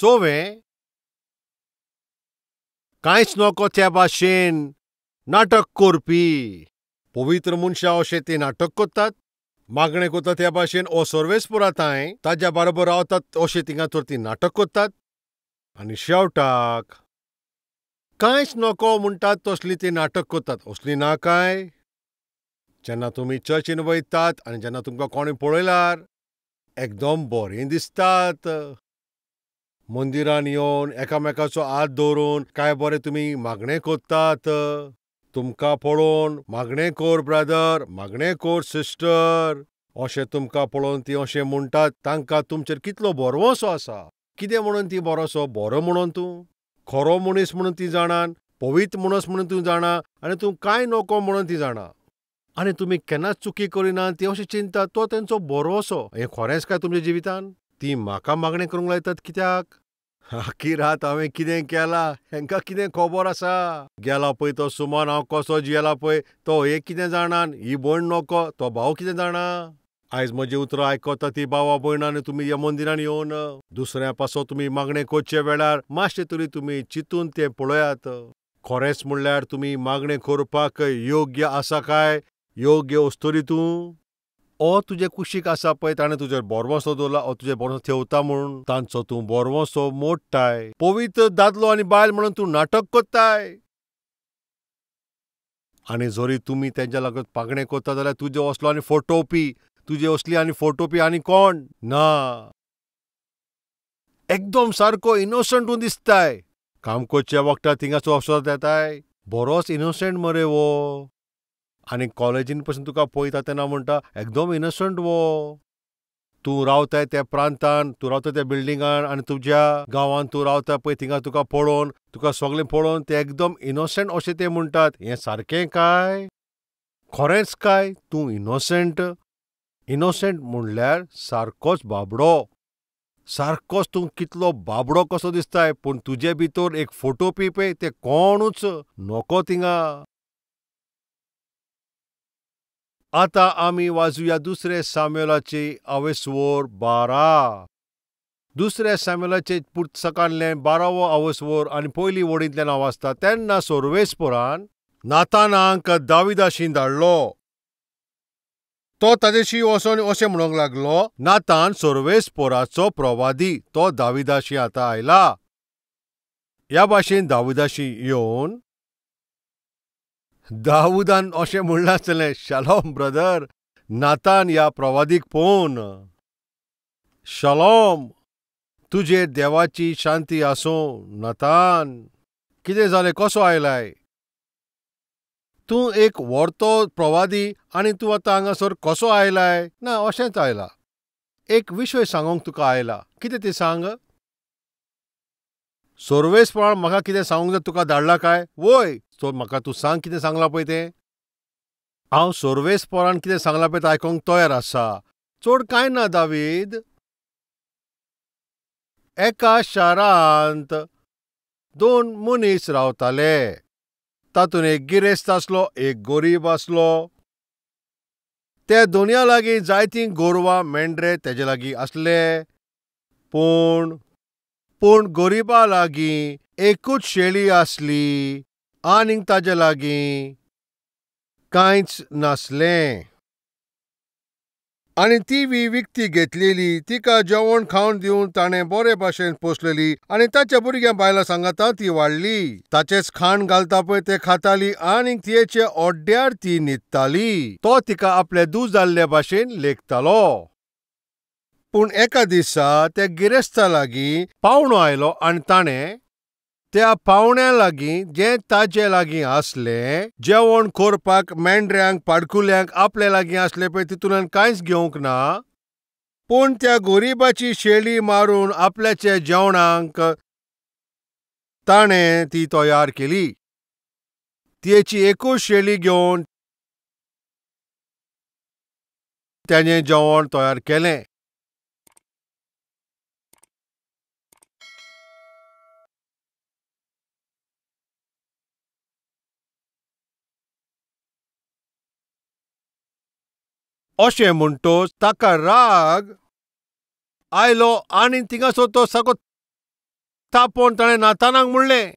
सोवें कांयच नको त्या भाशेन नाटक करपी पवित्र मनशां अशें ते नाटक करतात, मागणें करता त्या भाशेन ओ सर्वेस्पोरा तांय ताज्या बरोबर रावतात अशें थिंगा तर ती नाटक करतात आनी शेवटाक कांयच नको म्हणटात तसलीं ती नाटक करतात. असलीं ना काय? जेन्ना तुमी चर्चीन वयतात आनी जेन्ना तुमकां कोणें पळयल्यार एकदम बरीं दिसतात, मंदिरान येवन एकामेकाचो हात दवरून काय बरें तुमी मागणें करतात, तुमकां पळोवन मागणें कर ब्रदर, मागणें कर सिस्टर अशें तुमकां पळोवन ती अशें म्हणटात. तांकां तुमचेर कितलो भरवंसो आसा. कितें म्हणून ती भरोसो? बरो म्हणून तूं खरो मनीस म्हणून ती जाणान, पवित्र मनीस म्हणून तूं जाणा आनी तूं कांय नको म्हणून ती जाणा आनी तुमी केन्नाच चुकी करिना ती अशें चिंततात. तो तेंचो भरवंसो. हें खरेंच काय तुमच्या जिवितान? ती म्हाका मागणें करूंक लायतात कित्याक? आखी रात हांवें कितें केलां हेंकां कितें खबर आसा? गेला पळय तो सुमान हांव कसो जियेला पळय तो हें कितें जाणान, ही भयण नको तो भाव कितें जाणा. आयज म्हजी उतरां आयकता ती भावा भयणां आनी तुमी ह्या मंदिरान येवन दुसऱ्या पासो तुमी मागणें करचे वेळार मातशें तरी तुमी चिंतून तें पळयात. खरेंच म्हणल्यार तुमी मागणें करपाक योग्य आसा काय? योग्य वस्तुरी तूं? ओ तुजे कुशीक आसा पळय ताणें तुजेर भरवंसो दवरला, ओ तुजेर भरवंसो थेवता म्हूण तांचो तूं भरवंसो मोडटाय. पवित्र दादलो आनी बायल म्हणून तूं नाटक करताय आनी जरी तुमी तेंच्या लागत मागणें करता जाल्यार तुजे असलो आनी फटोवपी, तुजे असली आनी फटोवपी आनी कोण ना. एकदम सारको इनोसंट तूं दिसताय. काम करच्या वखदार थिंगासो वचत येताय, बरोच इनोसंट मरे वो. आनी कॉलेजीन पसून तुका पळयता तेन्ना म्हणटा एकदम इनोसंट वो. तूं रावताय त्या प्रांतान, तूं रावता त्या बिल्डिंगान आनी तुज्या गांवान तूं रावता पळय थिंगा तुका पळोवन, तुका सगळें पळोवन ते एकदम इनोसंट अशें ते म्हणटात. हें सारकें काय? खरेंच काय तूं इनोसंट? इनोसंट म्हणल्यार सारकोच बाबडो, सारकोच तूं कितलो बाबडो कसो दिसताय, पूण तुजे भितर एक फोटो पळय ते कोणूच नको थिंगा. आतां आमी वाजूया दुसरे सामुएलाचे अवेस्वर 12. दुसऱ्या सामुएलाचे पुस्तकांतल्यान 12वो अवेस्वर आनी पयली वडींतल्यान हांव वाचता. तेन्ना सर्वेस्पोरान नातानाक दाविदाशी धाडलो. तो ताजेशी वचोन अशें म्हणूंक लागलो, नातान सर्वेस्पोराचो प्रवादी, तो दाविदाशी आतां आयला. ह्या भाशेन दाविदाशी येवन दाऊदान अशें म्हणलां आसतलें, शालोम ब्रदर. नातान ह्या प्रवादीक पळोवन, शालोम, तुजेर देवाची शांती आसूं. नातान, कितें जालें, कसो आयलाय तूं? एक व्हरतो प्रवादी आनी तूं आतां हांगासर कसो आयलाय? ना, अशेंच आयला. एक विशय सांगूंक तुका आयला. कितें तें सांग. सर्वेस्पोरान म्हाका कितें सांगूंक जाय तुका धाडला काय? वय, सो म्हाका तूं सांग कितें सांगलां पळय तें. हांव सर्वेस्पोरान कितें सांगलां पळय तें आयकूंक तयार आसा. चड कांय ना दावीद. एका शारांत 2 मनीस रावताले. तातूंत एक गिरेस्त आसलो, एक गरीब आसलो. त्या दोनया लागीं जायतीं गोरवां मेंढरे तेजे लागीं आसले, पूण पूण गरिबा लागीं एकूच शेळी आसली आनीक ताजे लागीं कांयच नासलें. आनी ती बी विकती घेतलेली. तिका जेवण खावन दिवन ताणें बरे भाशेन पोसलेली आनी ताच्या भुरग्यां बायलां सांगाता ती वाडली. ताचेच खाण घालता पळय ते खाताली आनी तियेचे ओड्ड्यार ती न्हिदताली. तो तिका आपले दूद जाल्ले भाशेन लेखतालो. पूण एका दिसा त्या गिरेस्ता लागीं पावणो आयलो आनी ताणें त्या पावण्या लागीं जें ताजे लागीं आसलें जेवण करपाक मेंढऱ्यांक पाडकुल्यांक आपले लागीं आसलें पळय तितूंतल्यान कांयच घेवंक ना, पूण त्या गरिबाची शेळी मारून आपल्याच्या जेवणाक ताणें ती तयार केली. तियेची एकूच शेळी घेवन ताणें जेवण तयार केलें. अशें म्हणटच ताका राग आयलो आनी थिंगासर तो सारको तापोवन ताणें नातानाक म्हणलें,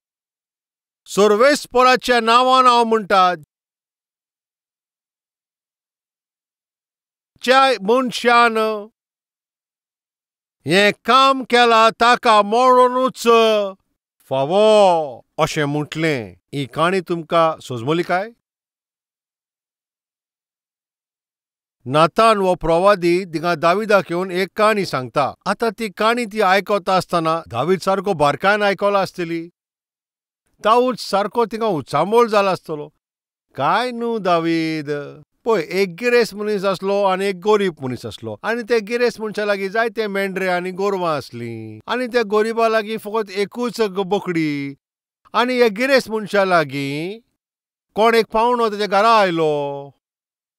सर्वेस्पोराच्या नांवान हांव म्हणटा, ज्या मनशान हें काम केलां ताका मरणूच फावो अशें म्हटलें. ही काणी तुमकां सजमली काय? नातान हो प्रवादी थिंगा दाविदाक येवन एक काणी सांगता. आतां ती काणी ती आयकता आसतना दावीद सारको बारकायन आयकला आसतली. दाऊद सारको थिंगा उचांबळ जाला आसतलो. काय न्हू दावीद, पळय एक गिरेस्त मनीस आसलो आनी एक गरीब मनीस आसलो आनी त्या गिरेस्त मनशा लागीं जायते मेंढरे आनी गोरवां आसलीं आनी त्या गोरिबा लागीं फकत एकूच बोकडी. आनी ह्या गिरेस्त मनशा लागीं कोण एक पावणो ताच्या घरा आयलो.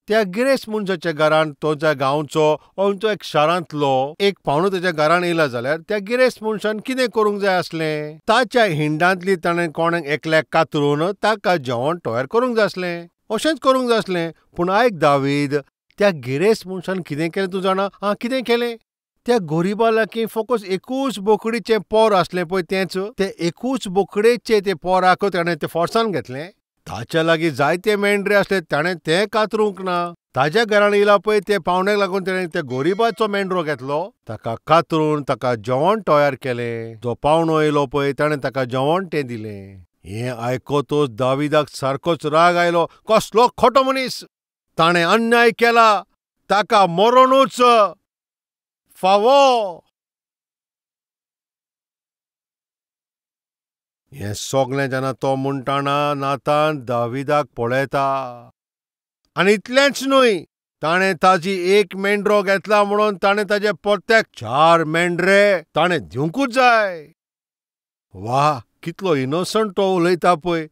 त्या गिरेस्त मनशाच्या घरान तो ज्या गांवचो तो एक शारांतलो एक पावणो ताच्या घरान येयला जाल्यार त्या गिरेस्त मनशान कितें करूंक जाय आसलें? ताच्या हिंडांतली ताणें कोणाक एकल्याक कातरून ताका जेवण तयार करूंक जाय आसलें, अशेंच करूंक जाय आसलें. पूण आयक दावीद, त्या गिरेस्त मनशान कितें केलें तूं जाणा? आं, कितें केलें? त्या गोरिबा लागीं फकत एकूच बोकडेचें पोर आसलें पळय, तेंच तें एकूच बोकडेचें तें पोराक ताणें तें फोर्सान घेतलें. ताच्या लागीं जायते मेंढरे आसले, ताणें तें कातरूंक ना. ताज्या घरान येयला पळय ते पावण्याक लागून ताणें त्या गोरिबाचो मेंढरो घेतलो, ताका कातरून ताका जेवण तयार केलें. जो पावणो येयलो पळय ताणें ताका जेवण तें दिलें. हें आयकतच दाविदाक सारकोच राग आयलो. कसलो खोटो मनीस, ताणें अन्याय केला, ताका मरणूच फावो. हें सगळें जेन्ना तो म्हणटाना नातान दाविदाक पळयता. आनी इतलेंच न्हय, ताणें ताजी एक मेंढरो घेतला म्हणून ताणें ताजे परत्याक 4 मेंढरे ताणें दिवंकूच जाय. वा, कितलो इनोसंट तो उलयता पळय,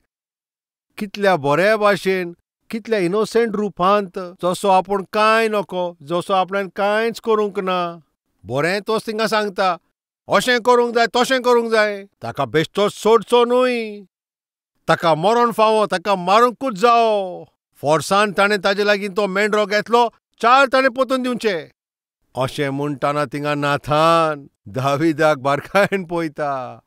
कितल्या बऱ्या भाशेन, कितल्या इनोसंट रुपांत, जसो आपूण कांय नको, जसो आपल्यान कांयच करूंक ना. बरें तोच तिंगा सांगता, अशें करूंक जाय तशें करूंक जाय. ताका बेश्टोच सोडचो न्हय, ताका मरण फावो, ताका मारूंकूच जावो. फोर्सान ताणें ताजे लागीं तो मेंढरो घेतलो, 4 ताणें पोतून दिवचे. अशें म्हणटाना थिंगा नाथान दाविदाक बारकायेन पळयता.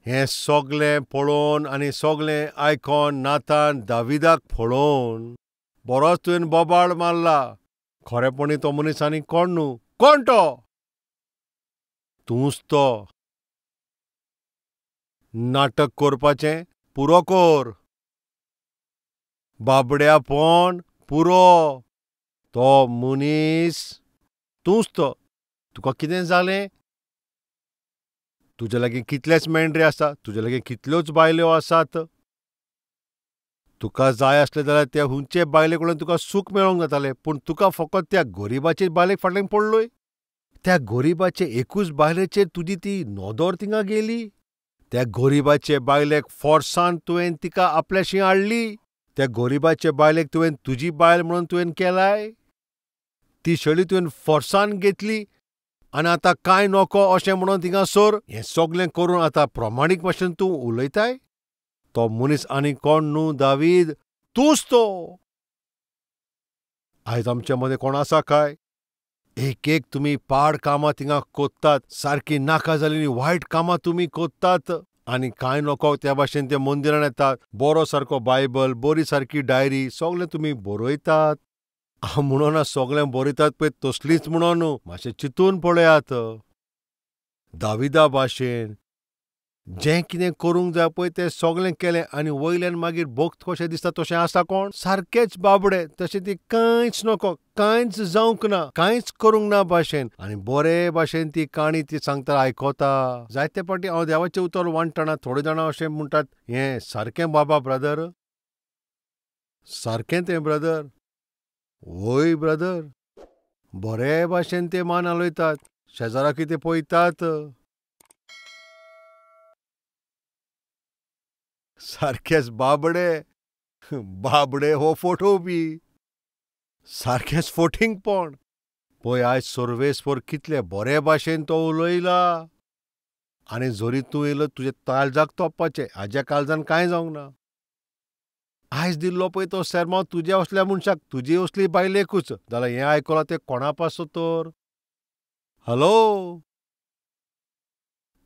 हें सगळें पळोवन आनी सगळें आयकोन नाथान दाविदाक पळोवन बरोच तुवें बोबाळ मारला. खरेपणी तो मनीस आनी कोण न्हू, कोण तो? तूंच तो. नाटक करपाचें पुरो कर, बाबड्यापण पुरो. तो मनीस तूंच तो. तुका कितें जालें? तुजे लागीं कितलेच मेंढरे आसा, तुजे लागीं कितल्योच बायल्यो आसात. तुका जाय आसलें जाल्यार त्या हुंचे बायले कडल्यान तुका सूख मेळोवंक जातालें, पूण तुका फकत त्या गोरिबाचे बायलेक फाटल्यान पडलोय. त्या गोरिबाचे एकूच बायलेचेर तुजी ती नदर थिंगा गेली. त्या गोरिबाचे बायलेक फोर्सान तुवें तिका आपल्याशी हाडली. त्या गोरिबाचे बायलेक तुवें तुजी बायल म्हणून तुवें केलाय. ती शेळी तुवें फोर्सान घेतली आनी आतां कांय नको अशें म्हणून थिंगा सोर. हें सगळें करून आतां प्रमाणीक भाशेन तूं उलयताय. तो मनीस आनी कोण न्हू दावीद, तूंच तो. आयज आमचे मदें कोण आसा काय? एक एक तुमी पाड कामां थिंगा कोत्तात, सारकी नाका जाल्ली वायट कामां तुमी कोत्तात आनी कांय नको त्या भाशेन ते मंदिरान येतात. बरो सारको बायबल, बरी सारकी डायरी सगळें तुमी बरयतात. हांव म्हणना सगळें बरयतात पळय तसलीच म्हणून न्हू, मातशें चिंतून पळयात. दाविदा भाशेन जें कितें करूंक जाय पळय तें सगळें केलें आनी वयल्यान मागीर भक्त कशें दिसता तशें आसा कोण? सारकेंच बाबडे, तशें ती कांयच नको, कांयच जावंक ना, कांयच करूंक ना भाशेन. आनी बरे भाशेन ती काणी ती सांगता आयकता. जायते फावटी हांव देवाचें उतर वांट्टना थोडे जाणां अशें म्हणटात, हें सारकें बाबा ब्रदर, सारकें तें ब्रदर, वय ब्रदर. बरे भाशेन ते मान हालयतात, शेजारा कितें पळयतात, सारकेच बाबडे बाबडे हो फोटोवपी, सारकेंच फोटिंगपण. पळय आयज सर्वेस्पर कितले बरे भाशेन तो उलयला. आनी जरी तूं येयलो तुज्या काळजाक तोपपाचें, हाज्या काळजान कांय जावंक ना. आयज दिल्लो पळय तो सेर्मांव तुज्या असल्या मनशाक, तुजी असली बायलेकूच. जाल्यार हें आयकलां तें कोणा पासत तर? हॅलो,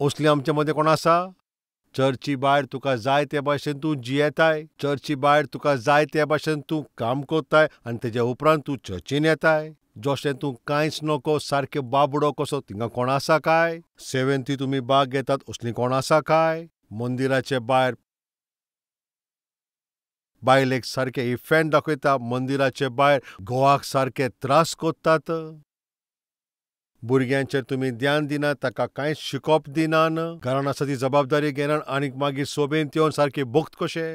असली आमचे मदें कोण आसा? चर्ची भायर तुका जाय ते भाशेन तूं जियेताय, चर्ची भायर तुका जाय ते भाशेन तूं काम कोत्ताय आनी तेज्या उपरांत तूं चर्चीन येताय. जशें तूं कांयच नको, सारकें बाबडो कसो. थिंगा कोण आसा काय? सेवेंतूय तुमी भाग घेतात, असलीं कोण आसा काय? मंदिराचे भायर बायलेक सारकें इफेंट दाखयता, मंदिराचे भायर घोवाक सारके त्रास कोत्तात, भुरग्यांचेर तुमी ध्यान दिनात, ताका कांयच शिकोवप दिनान, घरान आसा ती जबाबदारी घेनात आनी मागीर सोबेंत येवन सारकी भक्त कशे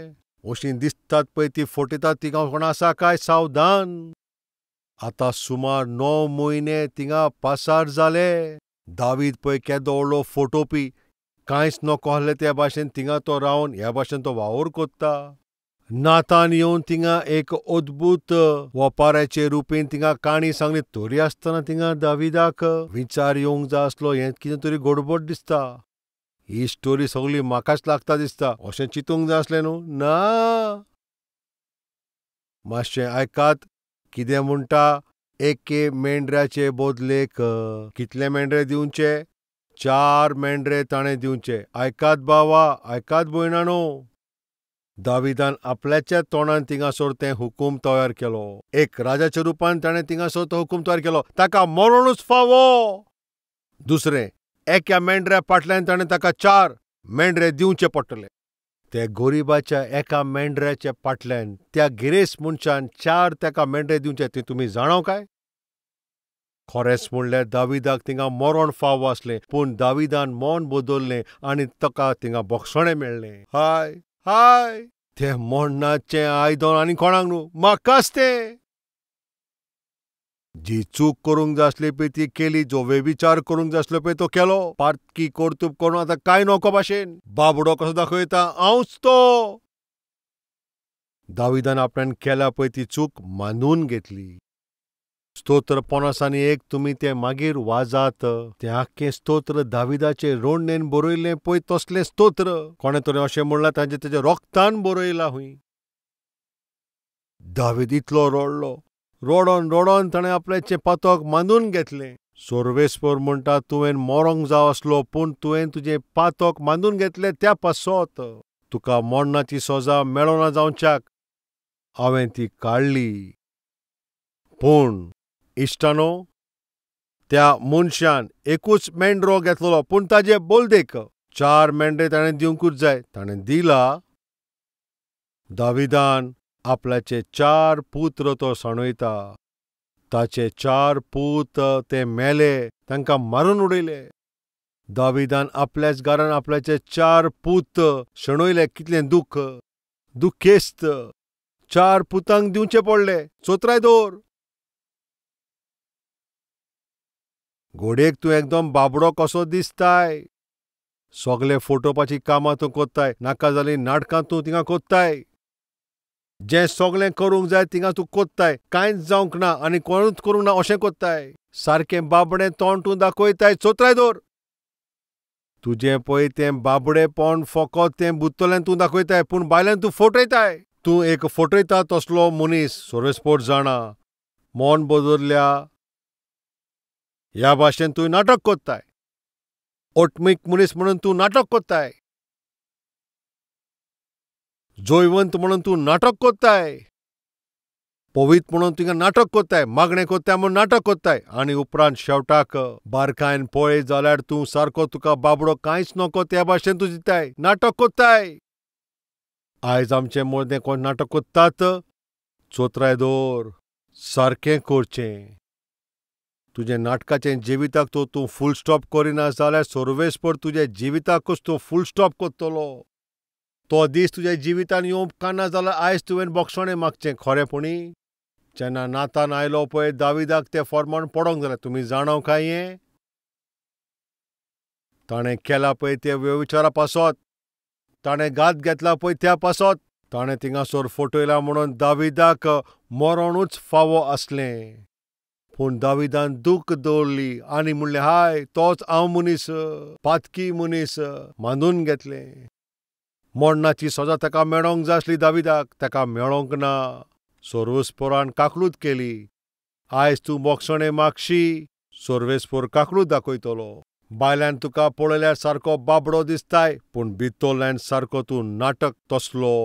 अशीं दिसतात पळय ती फटयतात. तिंगा कोण आसा काय? सावधान. आतां सुमार 9 म्हयने थिंगा पासार जाले. दावीद पळय केदो व्हडलो फटोवपी, कांयच नको आहलें त्या भाशेन थिंगा तो रावन ह्या भाशेन तो वावर कोत्ता. नातान येवन थिंगा एक अद्भुत वपाराचे रुपीन थिंगा काणी सांगली. तरी आसतना थिंगा दाविदाक विचार येवंक जाय आसलो, हें कितें तरी गडबड दिसता, ही स्टोरी सगळी म्हाकाच लागता दिसता, अशें चिंतूंक जाय आसलें न्हू. ना, मातशें आयकात कितें म्हणटा. एके मेंढऱ्याचे बदलेक कितले मेंढरे दिवचे? 4 मेंढरे ताणें दिवचे. आयकात बावा, आयकात भयणानो, दाविदान आपल्याच्या तोंडान थिंगासर तें हुकूम तयार केलो. एक राजाच्या रुपान ताणें थिंगासर तो हुकूम तयार केलो, ताका मरणूच फावो. दुसरें, एका मेंढऱ्या फाटल्यान ताणें ताका 4 मेंढरे दिवचे पडटले. त्या गोरिबाच्या एका मेंढऱ्याच्या फाटल्यान त्या गिरेस्त मनशान 4 ताका मेंढरे दिवचे, ते तुमी जाणाव काय? खरेंच म्हणल्यार दाविदाक थिंगा मरण फावो आसलें, पूण दाविदान मन बदल्लें आनी ताका थिंगा बक्षणें मेळ्ळें. हाय हाय, तें मरणाचें आयदन आनी कोणाक न्हू, म्हाकाच तें. जी चूक करूंक जाय आसली पळय ती केली, जो वेविचार करूंक जाय आसलो पळय तो केलो, पातकी कर्तुब करून आतां कांय नको भाशेन बाबडो कसो दाखयता हांवच तो. दाविदान आपल्यान केल्या पळय ती चूक मानून घेतली. स्तोत्र 51 तुमी तें मागीर वाजात. तें आख्खें स्तोत्र दाविदाचे रोडणेन बरयल्लें पळय तसलें स्तोत्र. कोणें तरी अशें म्हणलां तांचे तेज्या रोगतान बरयलां हूंय. दावीद इतलो रडलो, रडोन रडोन ताणें आपल्याचें पातक मानून घेतलें. सर्वेस्पर म्हणटा तुवें मरोंक जाव आसलो, पूण तुवें तुजें पातक मानून घेतलें त्या पासत तुका मरणाची सजा मेळना जावच्याक हांवें ती काडली. पूण इश्टानो, त्या मनशान एकूच मेंढरो घेतलो, पूण ताजे बोलदेक 4 मेंढरे ताणें दिवंकूच जाय, ताणें दिला. दाविदान आपल्याचे 4 पुत्र तो सांडयता. ताचे 4 पूत ते मेले, तांकां मारून उडयले. दाविदान आपल्याच घरान आपल्याचे 4 पूत शेणयले. कितलें दुख्ख, दुखेस्त. 4 पुतांक दिवचे पडले. चोत्राय दवर. घोडयेक तूं एकदम बाबडो कसो दिसताय. सगळे फटोवपाची कामां तूं कोत्ताय, नाका जालीं नाटकां तूं थिंगा कोत्ताय. जें सगळें करूंक जाय थिंगा तूं कोत्ताय, कांयच जावंक ना आनी कोणूच करूंक ना अशें कोत्ताय. सारकें बाबडें तोंड तूं दाखयताय. चोत्राय दवर. तुजें पळय तें बाबडेपण फकत तें बुत्तलें तूं दाखयताय, पूण भायल्यान तूं फटयताय. तूं एक फटयता तसलो मनीस. सर्वेस्पोर जाणा, मन बदल्ल्या ह्या भाशेन तूं नाटक कोत्ताय. ओटमीक मनीस म्हणून तूं नाटक कोत्ताय. जयवंत म्हणून तूं नाटक कोत्ताय. पवित्र म्हणून तुका नाटक कोत्ताय. मागणें कोत्ताय म्हणून नाटक कोत्ताय. आनी उपरांत शेवटाक बारकायन पळय जाल्यार तूं सारको तुका बाबडो कांयच नको त्या भाशेन तूं दिताय, नाटक कोत्ताय. आयज आमचे मदें कोण नाटक कोत्तात? चोत्राय दवर. सारकें करचें. तुजें नाटकाचें जिविताक तो तूं फूल स्टॉप करिना जाल्यार सर्वेस्पर तुज्या जिविताकूच तूं फूल स्टॉप करतलो. तो दीस तुज्या जिवितान येवंक काना जाल्यार आयज तुवें बक्षणें मागचें. खरेंपणी जेन्ना नातान आयलो पळय दाविदाक तें फॉर्मान पडोंक जालें. तुमी जाणाव काय हें? ताणें केलां पळय ते वेविचारा पासत, ताणें घात घेतला पळय त्या पासत, ताणें थिंगासर फटयला म्हणून दाविदाक मरणूच फावो आसलें. पूण दाविदान दूख दवरली आनी म्हणलें, हाय, तोच हांव मनीस, पातकी मनीस. मानून घेतलें. मरणाची सजा ताका मेळोंक जाय आसली दाविदाक, ताका मेळोंक ना. सर्वेस्परान काकलूत केली. आयज तूं बक्षणें मागशी, सर्वेस्पर काकलूत दाखयतलो. बायल्यान तुका पळयल्यार सारको बाबडो दिसताय, पूण भितरल्यान सारको तूं नाटक तसलो.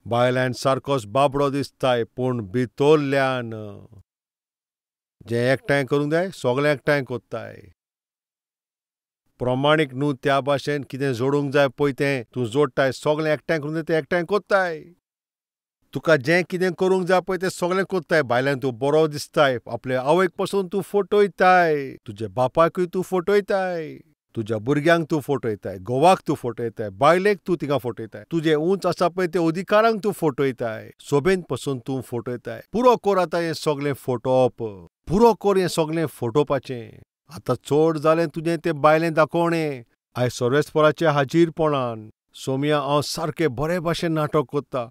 बायल्यान सारकोच बाबडो दिसताय, पूण भितरल्यान जें एकठांय करूंक जाय सगळें एकठांय कोत्ताय. प्रमाणीक न्हू त्या भाशेन कितें जोडूंक जाय पळय तें तूं जोडटाय, सगळें एकठांय करूंक जाय तें एकठांय कोत्ताय. तुका जें कितें करूंक जाय पळय तें सगळें कोत्ताय. भायल्यान तूं बरो दिसताय, आपले आवयक पसून तूं फटयताय, तुज्या बापायकूय तूं फटयताय, तुज्या भुरग्यांक तूं फटयताय, घोवाक तूं फटयताय, बायलेक तूं तिका फटयताय, तुजें उंच आसा पळय ते अधिकारांक तूं फटयताय, सोबेन पसून तूं फटयताय. पुरो कर आतां हें सगळें फटोवप, पुरो कर हें सगळें फटोवपाचें. आतां चड जालें तुजें तें बायलें दाखोवणें. आयज सर्वेस्पराच्या हाजीरपणान सोमया हांव सारकें बरे भाशेन नाटक कोत्ता,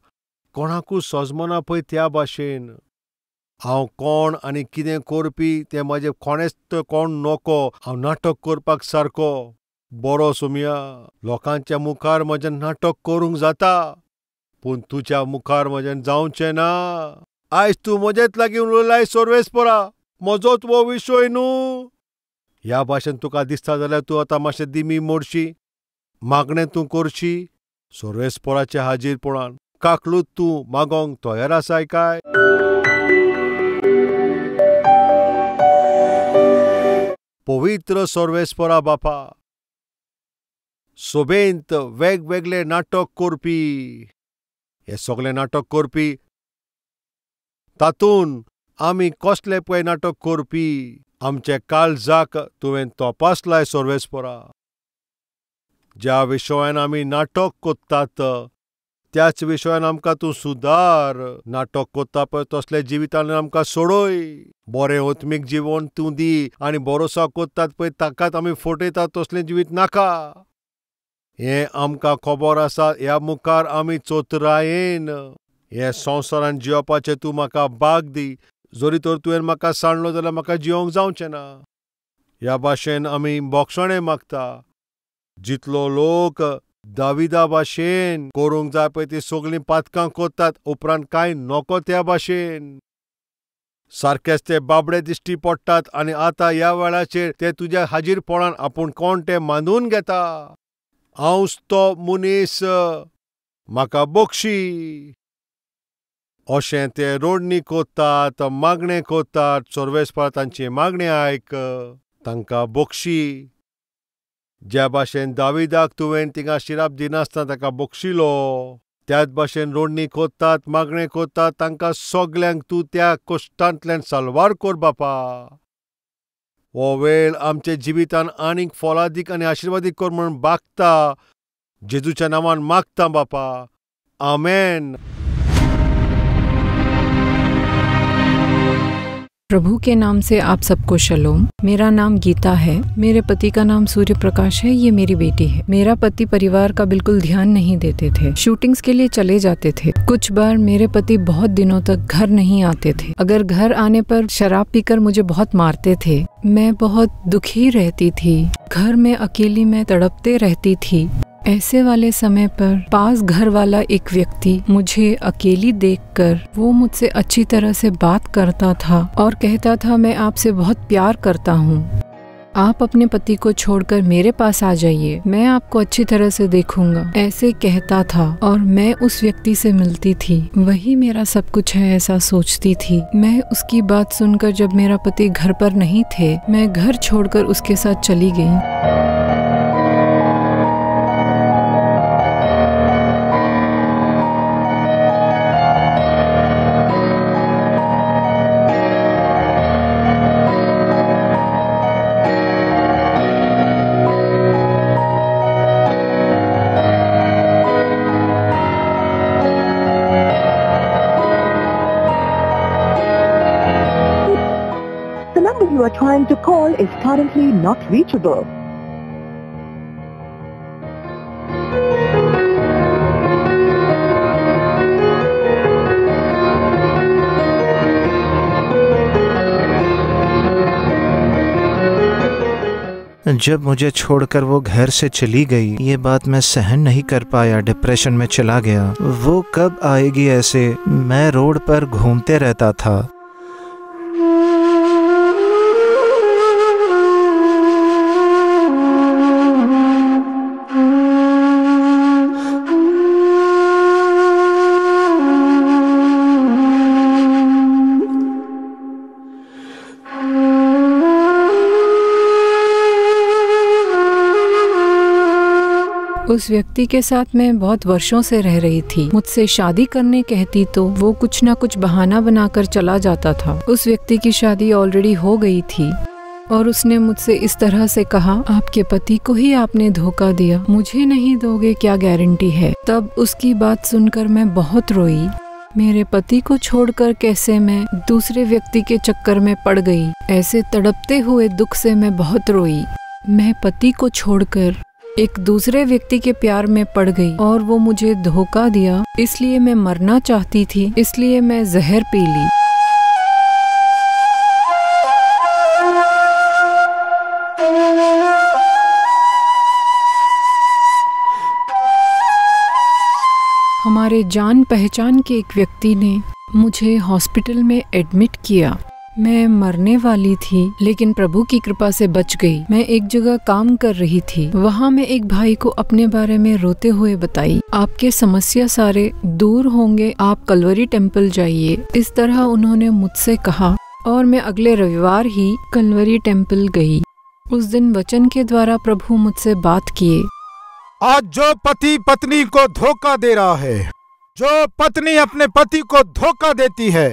कोणाकूच सजमना पळय त्या भाशेन. हांव कोण आनी कितें करपी तें म्हजें कोणेंच कोण नको. हांव नाटक करपाक सारको बरो सोमया. लोकांच्या मुखार म्हजें नाटक करूंक जाता, पूण तुज्या मुखार म्हजें जावचें ना. आयज तूं म्हजेच लागीं उलयलाय सर्वेस्परा, म्हजोच हो विशय न्हू. ह्या भाशेन तुका दिसता जाल्यार तूं आतां मातशें दिमी मोडशी, मागणें तूं करशी सर्वेस्पराच्या हाजीरपणान. काकलूत तूं मागोंक तयार आसाय काय? पवित्र सर्वेस्परा बापा, सोबेंत वेगवेगळे नाटक करपी, हे सगळे नाटक करपी तातूंत आमी कसले पळय नाटक करपी, आमचे काळजाक तुवें तपासलाय सर्वेस्परा. ज्या विशयान आमी नाटक कोत्तात त्याच विशयान आमकां तूं सुदार. नाटक कोत्ता पळय तसले जिवितान आमकां सोडय. बरें आत्मीक जिवन तूं दी, आनी भरोसो कोत्तात पळय ताकाच आमी फटयतात तसलें जिवीत नाका. हें आमकां खबर आसा, ह्या मुखार आमी चतुरायेन हे संवसारान जियोवपाचें तूं म्हाका भाग दी. जरी तर तुवें म्हाका सांडलो जाल्यार म्हाका जियोंक जावचें ना. ह्या भाशेन आमी बोगसणें मागता. जितलो लोक दाविदा भाशेन करूंक जाय पळय ती सगळीं पातकां कोत्तात, उपरांत कांय नको त्या भाशेन. सारकेच ते बाबडे दिश्टी पडटात आनी आतां ह्या वेळाचेर ते तुज्या हाजीरपणान आपूण कोण तें मानून घेता. हांवच तो मनीस, म्हाका बक्षी अशें ते रोडणी कोत्तात, मागणें कोत्तात. सर्वेस्पर तांची मागणें आयक, तांकां बक्षी. ज्या भाशेन दाविदाक तुवें तिंगा शिराप दिनासतना ताका बक्षिलो, त्याच भाशेन रोडणी कोत्तात, मागणें कोत्तात तांकां सगल्यांक तूं त्या कश्टांतल्यान साल्वार कर बापा. हो वेळ आमच्या जिवितान आनीक फोलादीक आनी आशिर्वादीक कर म्हूण मागता. जेजूच्या नांवान मागता बापा, आमेन. प्रभु के नाम से आप सबको शलोम। मेरा नाम गीता है, मेरे पति का नाम सूर्य प्रकाश है, ये मेरी बेटी है। मेरा पति परिवार का बिल्कुल ध्यान नहीं देते थे, शूटिंग्स के लिए चले जाते थे। कुछ बार मेरे पति बहुत दिनों तक घर नहीं आते थे। अगर घर आने पर शराब पीकर मुझे बहुत मारते थे। मैं बहुत दुखी रहती थी, घर में अकेली मैं तड़पते रहती थी। ऐसे वाले समय पर पास घर वाला एक व्यक्ति मुझे अकेली देखकर वो मुझसे अच्छी तरह से बात करता था और कहता था, मैं आपसे बहुत प्यार करता हूँ, आप अपने पति को छोड़कर मेरे पास आ जाइए, मैं आपको अच्छी तरह से देखूंगा, ऐसे कहता था। और मैं उस व्यक्ति से मिलती थी, वही मेरा सब कुछ है ऐसा सोचती थी। मैं उसकी बात सुनकर जब मेरा पति घर पर नहीं थे, मैं घर छोड़कर उसके साथ चली गई। You are trying to call is currently not reachable. जब मुझे छोड़कर वो घर से चली गई, ये बात मैं सहन नहीं कर पाया, डिप्रेशन में चला गया। वो कब आएगी ऐसे मैं रोड पर घूमते रहता था। उस व्यक्ति के साथ मैं बहुत वर्षों से रह रही थी। मुझसे शादी करने कहती तो वो कुछ ना कुछ बहाना बनाकर चला जाता था। उस व्यक्ति की शादी ऑलरेडी हो गई थी और उसने मुझसे इस तरह से कहा, आपके पति को ही आपने धोखा दिया, मुझे नहीं दोगे क्या गारंटी है। तब उसकी बात सुनकर मैं बहुत रोई। मेरे पति को छोड़कर कैसे मैं दूसरे व्यक्ति के चक्कर में पड़ गई। ऐसे तड़पते हुए दुख से मैं बहुत रोई। मैं पति को छोड़कर एक दूसरे व्यक्ति के प्यार में पड़ गई और वो मुझे धोखा दिया, इसलिए मैं मरना चाहती थी, इसलिए मैं जहर पी ली। हमारे जान पहचान के एक व्यक्ति ने मुझे हॉस्पिटल में एडमिट किया। मैं मरने वाली थी लेकिन प्रभु की कृपा से बच गई। मैं एक जगह काम कर रही थी, वहाँ मैं एक भाई को अपने बारे में रोते हुए बताई, आपके समस्या सारे दूर होंगे, आप कलवरी टेम्पल जाइए। इस तरह उन्होंने मुझसे कहा और मैं अगले रविवार ही कलवरी टेम्पल गई। उस दिन वचन के द्वारा प्रभु मुझसे बात किए। आज जो पति पत्नी को धोखा दे रहा है, जो पत्नी अपने पति को धोखा देती है,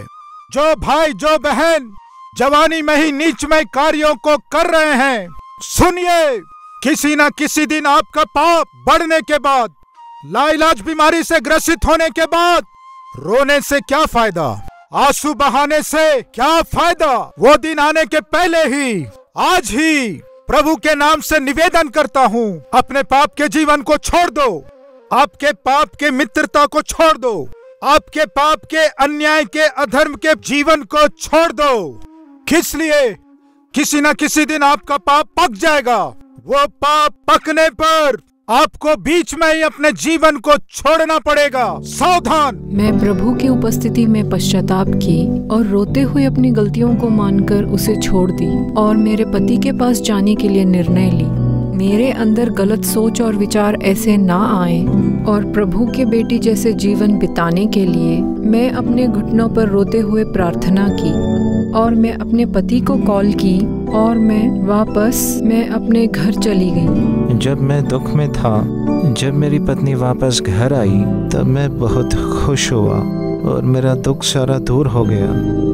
जो भाई जो बहन जवानी में ही नीचमय कार्यों को कर रहे हैं, सुनिए, किसी न किसी दिन आपका पाप बढ़ने के बाद, लाइलाज बीमारी से ग्रसित होने के बाद, रोने से क्या फायदा, आंसू बहाने से क्या फायदा। वो दिन आने के पहले ही, आज ही प्रभु के नाम से निवेदन करता हूँ, अपने पाप के जीवन को छोड़ दो, आपके पाप के मित्रता को छोड़ दो, आपके पाप के अन्याय के अधर्म के जीवन को छोड़ दो। किस लिए? किसी न किसी दिन आपका पाप पक जाएगा। वो पाप पकने पर आपको बीच में ही अपने जीवन को छोड़ना पड़ेगा। सावधान। मैं प्रभु की उपस्थिति में पश्चाताप की और रोते हुए अपनी गलतियों को मानकर उसे छोड़ दी और मेरे पति के पास जाने के लिए निर्णय ली। मेरे अंदर गलत सोच और विचार ऐसे ना आए और प्रभु के बेटी जैसे जीवन बिताने के लिए मैं अपने घुटनों पर रोते हुए प्रार्थना की और मैं अपने पति को कॉल की और मैं वापस मैं अपने घर चली गई। जब मैं दुख में था, जब मेरी पत्नी वापस घर आई, तब मैं बहुत खुश हुआ और मेरा दुख सारा दूर हो गया।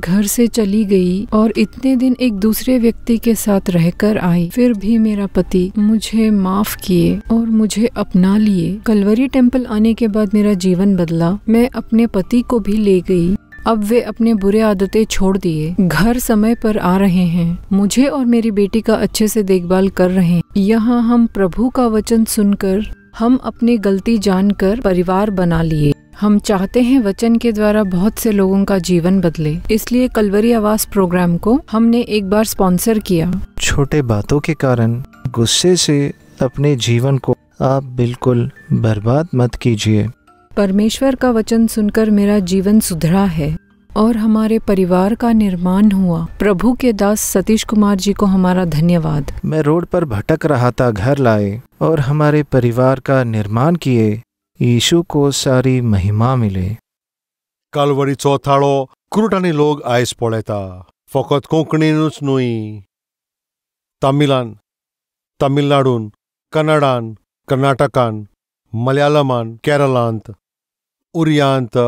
घर से चली गई और इतने दिन एक दूसरे व्यक्ति के साथ रहकर आई, फिर भी मेरा पति मुझे माफ किए और मुझे अपना लिए। कलवरी टेम्पल आने के बाद मेरा जीवन बदला। मैं अपने पति को भी ले गई। अब वे अपने बुरे आदतें छोड़ दिए, घर समय पर आ रहे हैं, मुझे और मेरी बेटी का अच्छे से देखभाल कर रहे हैं। यहाँ हम प्रभु का वचन सुनकर, हम अपनी गलती जानकर परिवार बना लिए। हम चाहते हैं वचन के द्वारा बहुत से लोगों का जीवन बदले, इसलिए कलवरी आवास प्रोग्राम को हमने एक बार स्पॉन्सर किया। छोटे बातों के कारण गुस्से से अपने जीवन को आप बिल्कुल बर्बाद मत कीजिए। परमेश्वर का वचन सुनकर मेरा जीवन सुधरा है और हमारे परिवार का निर्माण हुआ। प्रभु के दास सतीश कुमार जी को हमारा धन्यवाद। मैं रोड पर भटक रहा था, घर लाए और हमारे परिवार का निर्माण किए। यीशु को सारी महिमा मिले। कालवरीचो थाळो कुरुटांनी लोक आयज पळयता, फकत कोंकणीनूच न्हय, तमिलान, तमिळनाडून, कन्नडान, कर्नाटकान, मलयालमान, केरलांत, उरियांत,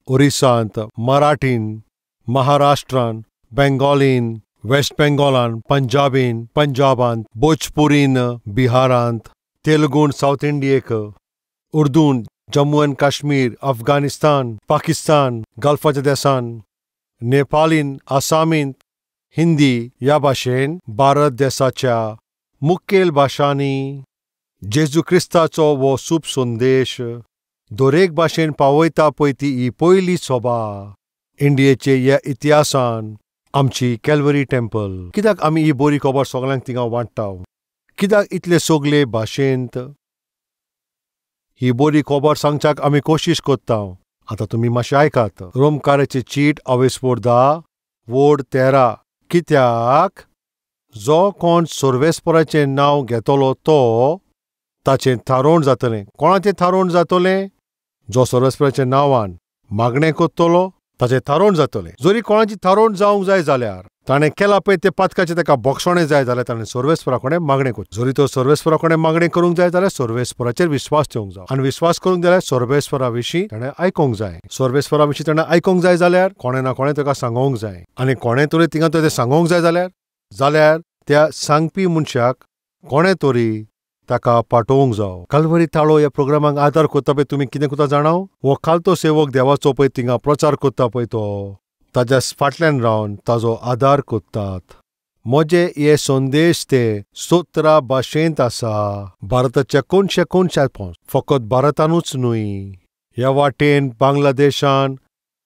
ओरिसांत, मराठीन, महाराष्ट्रान, बेंगॉलीन, वेस्ट बेंगॉलान, पंजाबीन, पंजाबांत, भोजपुरीन, बिहारांत, तेलुगून सावथ इंडियेक, उर्दून, जम्मू एंड काश्मीर, अफगाणिस्तान, पाकिस्तान, गल्फाच्या देसान, नेपालीन, आसामीन, हिंदी ह्या भाशेन भारत देसाच्या मुखेल भाशांनी जेजू क्रिस्ताचो हो सूप संदेश दरेक भाशेन पावयता पळय ती ही पयली सभा इंडियेचे ह्या इतिहासान आमची कॅल्वरी टेम्पल कित्याक आमी ही बरी खबर सगळ्यांक थिंगा वांट्टा? कित्याक इतले सगळे भाशेंत ही बरी खबर सांगच्याक आमी कोशिश कोत्ता? आतां तुमी मातशें आयकात. रोमकाराची चीट अवेस्पोर 10 वोड 13. कित्याक जो कोण सर्वेस्पराचें नांव घेतलो तो ताचें थारोवण जातलें. कोणाचें थारोवण जातलें? जो सर्वेस्पराच्या नांवान मागणें कोत्तलो ताचें थारोवण जातलें. जरी कोणाची थारोवण जावंक जाय जाल्यार ताणें केलां पळय तें पातकाचें ताका बक्षणें जाय जाल्यार ताणें सर्वेस्परा कडेन मागणें करचें. जरी तो सर्वेस्परा कडेन मागणें करूंक जाय जाल्यार सर्वेस्पराचेर विस्वास ठेवंक जाय आनी विस्वास करूंक जाल्यार सर्वेस्परा विशीं ताणें आयकोंक जाय. सर्वेस्परा विशीं ताणें आयकोंक जाय जाल्यार कोणें ना कोणें ताका सांगोंक जाय आनी कोणें तरी थिंगा तें सांगोंक जाय जाल्यार त्या सांगपी मनशाक कोणें तरी ताका पाठोवंक जावो. कालवरी ताळो ह्या प्रोग्रामाक आदार कोत्ता पळय तुमी कितें कोत्ता जाणाव? हो खालतो सेवक देवाचो पळय थिंगा प्रचार कोत्ता पळय तो ताज्या फाटल्यान रावन ताजो आदार कोत्तात. म्हजे हे संदेश ते 17 भाशेंत आसा. भारताच्या कोनशे कोनशात, फकत भारतानूच न्हय, ह्या वाटेन बांगलादेशान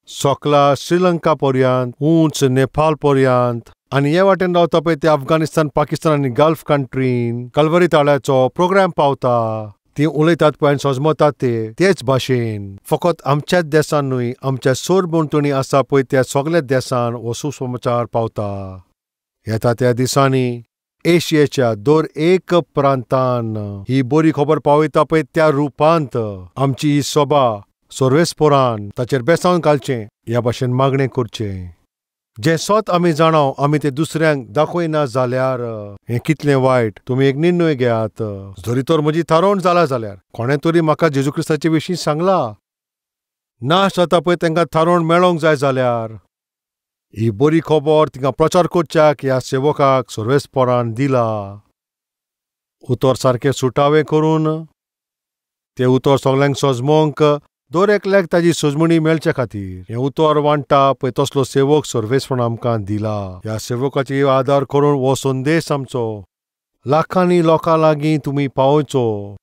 सोकला श्रीलंका पर्यंत, उंच नेपाळ पर्यंत आनी हे वाटेन रावता पळय ते अफगाणिस्तान, पाकिस्तान आनी गल्फ कंट्रीन कलवरी ताळ्याचो प्रोग्राम पावता. ती उलयतात पळय आनी सजमतात ते तेच भाशेन. फकत आमच्याच देसान न्हय, आमच्या सरभोंवतणी आसा पळय त्या सगळ्या देसान हो सुसमाचार पावता. येता त्या दिसांनी एशियेच्या दर एक प्रांतान ही बरी खबर पावयता पळय त्या रुपांत आमची ही सभा सर्वेस्परान ताचेर बेसावन घालचें ह्या भाशेन मागणें करचें. जें सत आमी जाणाव आमी तें दुसऱ्यांक दाखयना जाल्यार हें कितलें वायट. तुमी एक निर्णय घेयात. जरी तर म्हजी थारोवण जाला जाल्यार कोणें तरी म्हाका जेजू क्रिस्ताचे विशीं सांगला नाश जाता पळय तांकां थारोवण मेळोंक जाय जाल्यार ही बरी खबर तिंगा प्रचार करच्याक ह्या सेवकाक सर्वेस्परान दिला. उतर सारकें सुटावें करून तें उतर सगल्यांक सजमोंक दर एकल्याक ताजी सजमणी मेळचे खातीर हें उतर वांट्टा पळय तसलो सेवक सर्वेस्परान आमकां दिला. ह्या सेवकाची आदार करून हो संदेश आमचो लाखांनी लोकां लागीं तुमी पावोवचो.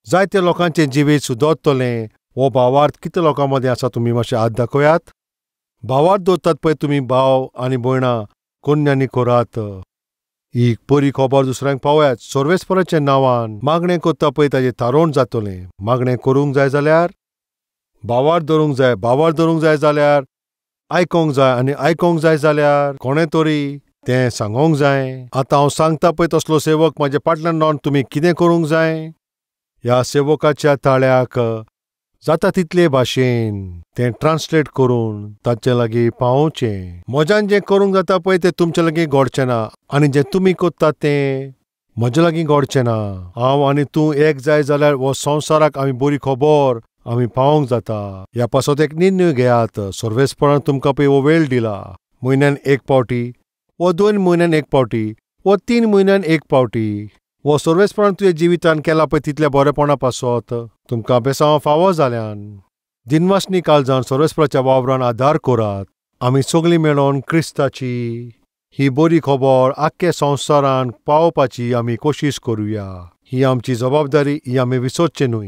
जायते लोकांचें जिवीत सुदरतलें. हो भावार्थ कितले लोकां मदीं आसा तुमी मातशें हात दाखयात. भावार्थ दवरतात पळय तुमी भाव आनी भयणां कोन्यांनी करात. ही बरी खबर दुसऱ्यांक पावयात. सर्वेस्पराच्या नांवान मागणें करता पळय ताजें थारोवण जातलें. मागणें करूंक जाय जाल्यार भावार्थ धरूंक जाय. भावार्थ धरूंक जाय जाल्यार आयकोंक जाय आनी आयकोंक जाय जाल्यार कोणें तरी तें सांगोंक जाय. आतां हांव सांगता पळय तसलो सेवक म्हाज्या फाटल्यान रावन तुमी कितें करूंक जाय. ह्या सेवकाच्या ताळ्याक जाता तितले भाशेन तें ट्रान्सलेट करून ताचे लागीं पावोवचें. म्हज्यान जें करूंक जाता पळय तें तुमचे लागीं घडचें ना आनी जें तुमी करतात तें म्हज्या लागीं घडचें ना. हांव आनी तूं एक जाय जाल्यार हो संवसाराक आमी बरी खबर आमी पावोवंक जाता. ह्या पासत एक निर्णय घेयात. सर्वेस्परान तुमकां पळय हो वेळ दिला. म्हयन्यान एक पावटी वो 2 म्हयन्यान एक पावटी वो 3 म्हयन्यान एक पावटी वो सर्वेस्परान तुज्या जिवितान केला पळय तितल्या बरेपणा पासत तुमकां बेसांव फावो जाल्यान दिनवासनी काळजान सर्वेस्पराच्या वावरान आदार करात. आमी सगळीं मेळोन क्रिस्ताची ही बरी खबर आख्खे संवसारान पावोवपाची आमी कोशिश करुया. ही आमची जबाबदारी, ही आमी विसरचें न्हय.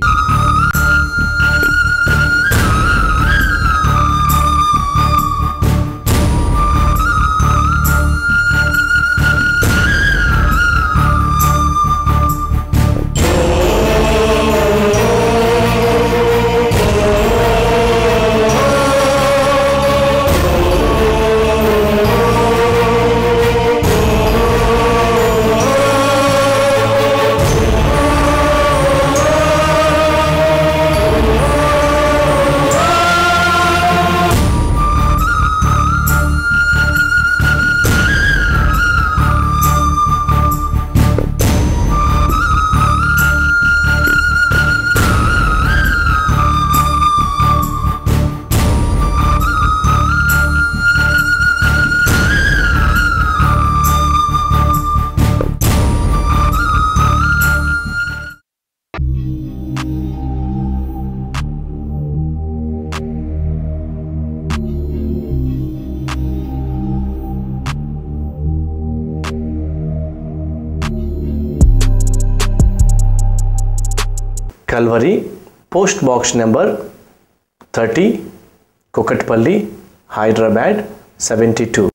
Calvary, post box number 30, Kukatpally, Hyderabad 72.